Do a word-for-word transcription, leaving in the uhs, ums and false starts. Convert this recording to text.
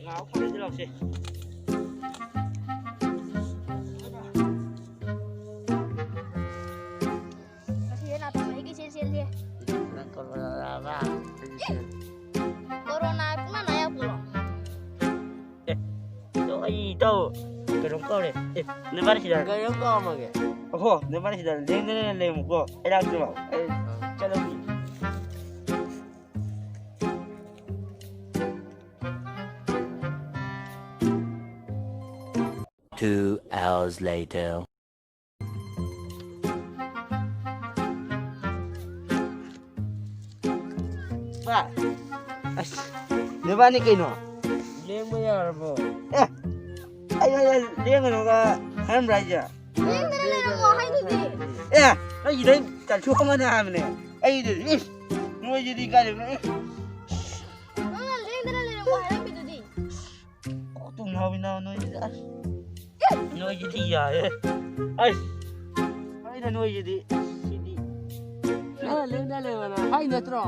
ꯉꯥꯏꯍꯥꯛ ꯐꯝꯁꯤ ꯂꯥꯎꯁꯦ꯫ ꯉꯁꯤꯗꯤ ꯅꯥꯇꯣꯟ ꯃꯍꯤꯛ ꯏꯆꯦꯟ ꯆꯦꯜꯂꯦ꯫ ꯅꯪ ꯀꯣꯔꯣꯅꯥ ꯅꯥꯕ? ꯀꯣꯔꯣꯅꯥ ꯄꯨꯡꯅꯥ ꯅꯥ ꯌꯥꯄꯣꯠꯂꯣ? ꯑꯦ, ꯑꯗꯣ ꯑꯩ ꯏꯇꯥꯎ ꯀꯩꯅꯣꯝ ꯀꯥꯎꯔꯦ꯫ ꯑꯦ, ꯅꯕꯥꯅꯤ ꯁꯤꯗ꯫ ꯀꯩꯅꯣꯝ ꯀꯥꯎꯔꯝꯃꯒꯦ꯫ ꯑꯍꯣ, ꯅꯕꯥꯅꯤ ꯁꯤꯗ ꯂꯦꯡꯗꯅ ꯂꯩꯔꯝꯃꯨꯀꯣ꯫ ꯑꯩ ꯂꯥꯛꯇ꯭ꯔꯤꯕ꯫ ꯑꯩ ꯆꯠꯂꯝꯃꯤ꯫ Two hours later. ꯚꯥꯏ, ꯑꯁ, ꯅꯕꯥꯅꯤ ꯀꯩꯅꯣ? ꯂꯦꯡꯕ ꯌꯥꯔꯕꯣ? ꯑꯦ, ꯑꯩ, ꯑꯩ, ꯑꯩ ꯂꯦꯡꯒꯅꯨꯒ ꯍꯥꯏꯔꯝꯕ꯭ꯔꯥ ꯍꯥꯏꯁꯦ? ꯂꯦꯡꯗꯅ ꯂꯩꯔꯝꯃꯣ ꯍꯥꯏꯗꯨꯗꯤ꯫ ꯑꯦ, ꯑꯩꯒꯤꯗ ꯇꯥꯟꯊꯣꯛꯑꯝꯃꯅꯤ ꯍꯥꯏꯕꯅꯦ꯫ ꯑꯩꯗꯨꯗꯤ, ꯏꯁ, ꯅꯣꯏꯁꯤꯗꯤ ꯀꯥꯏꯗꯩꯅꯣ? ꯏꯁ꯫ ꯅꯪꯅ ꯂꯦꯡꯗꯅ ꯂꯩꯔꯝꯃꯣ ꯍꯥꯏꯔꯝꯃꯤꯗꯨꯗꯤ꯫ ꯀꯣꯛꯇꯨꯝ ꯉꯥꯎꯏ ꯅꯥꯕ ꯅꯣꯏꯁꯤꯗꯤ꯫ ꯑꯁ, ꯅꯣꯏꯁꯤꯗꯤ ꯌꯥꯏꯌꯦ꯫ ꯑꯁ, ꯑꯩꯅ ꯅꯣꯏꯁꯤꯗꯤ꯫ ꯑꯁ, ꯁꯤꯗꯤ꯫ ꯅꯪꯅ ꯂꯦꯡꯗꯅ ꯂꯩꯔꯝꯃꯣꯅ ꯍꯥꯏ ꯅꯠꯇ꯭ꯔꯣ?